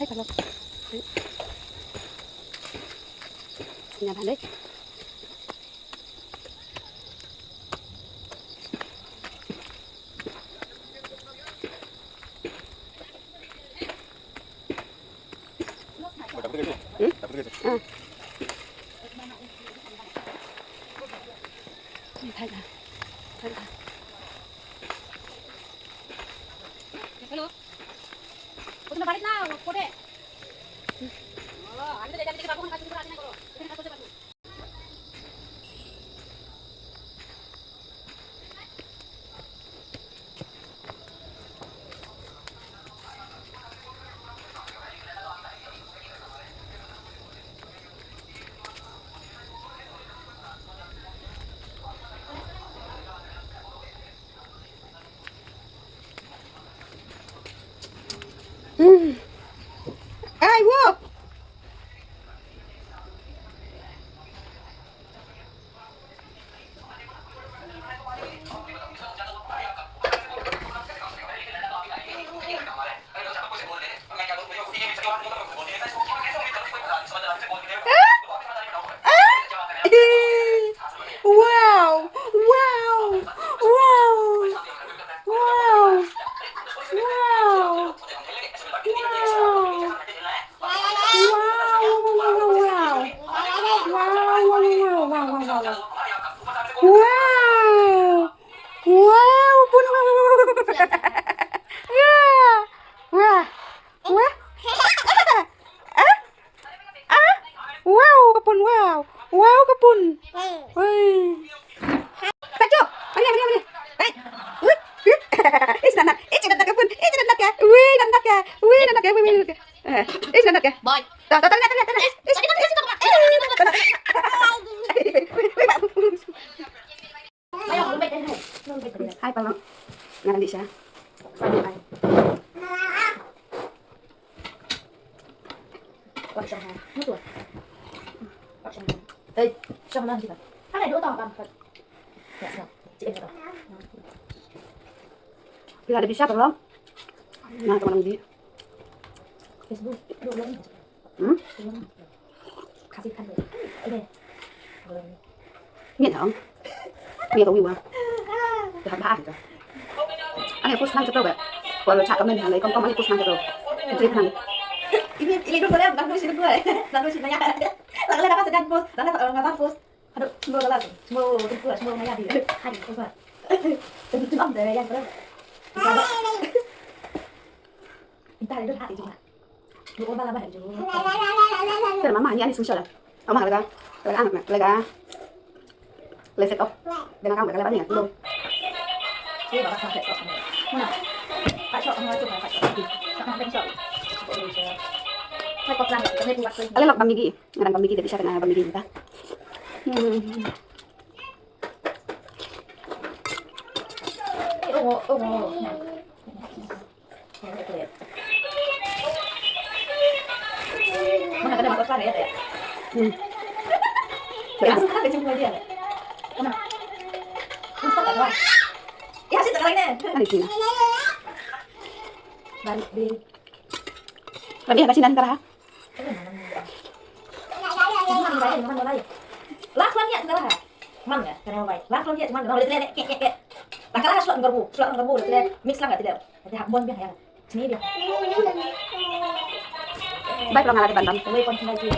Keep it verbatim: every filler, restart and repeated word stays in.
Ai, palo. Nya bhale. Hmm? Ah. Hello. Kotna barit na, kode. Oh, আমি তো জানি যে বাবু কাজ করে আসে না করো। এখানে কাজ করতে পারবো। Ai, wo. Ah! Ah! Wow! Wow! Wow! Wow! Wow! Wow! Wow! Wow! Wow! Wow! Wow! Wow! Wow! Wow! Wow! Wow! Wow! Wow! Wow! Ah! Ah! Wow, ka pun, wow. Wow, ka pun. Hei. Satu. Mari, mari, mari. Hei. Wih. Ih, nanak. Ih, nanak ka pun. Ih, nanak ka. Wih, nanak ka. Wih, nanak ka. Wih, wih, nanak ka. Eh, ih, nanak ka. Boy. Tuh, tuh, tuh, lihat, lihat, lihat. Ih, ih, nanak ka. Ih, nanak ka. Hi, Palong. Nga dang dih sha. Hi. Wat shong ha. Mutu. Wat shong ha. Hey, shong ha kita. Ano, doon tayo, pampat. Yes, no. Sige, ito. Pila da bishar, Palong? Nga ka Palong di. Facebook, doon lang. Hmm? Ngi hong. Ngi ka wiwa. Ka ba ka. Ani post nang cheto ba. Wala cha kamen nang kom kom ani post nang cheto. Trip nang. Ini ini dulu saya nang dulu sini dulu. Nang dulu sini ya. Nang le dapat segan post, nang le dapat post. Aduh, semua dalam, semua berdua, semua maya di. Hai, coba. Itu am deh yang terus. Minta itu hati cuma. Lu coba lah bah itu. Ter mama ni ani susah lah. Mama lega, lega anak nak, lega. Leset op. Dengan kamu lega banyak, belum. Ini bapak sampai sok. Mana? Pak sok, kamu masuk, Pak sok. Pak sok. Pak sok. Saya kok lang, kami buat lagi. Ale lok bang Migi. Ngan bang Migi da bishar na bang Migi ta. Hmm. Oh, oh, oh. Mana kada masuk sana ya, ya? Hmm. Ya, suka ada jumpa dia. Mana? Mustaq ada. Ya, sih sekarang ini. Ada sini. Balik di. Tapi ada sini antara. Last one ya, antara. Man ya, kena bai. Last one ya, cuman kena boleh telan, kek, kek, kek. Lah, kena slot ngerbu, slot ngerbu, boleh telan. Mix lang, telan. Nanti hak bon biar ya. Sini biar. Baik, kalau nggak ada ban, Bang. Boleh kon sendiri.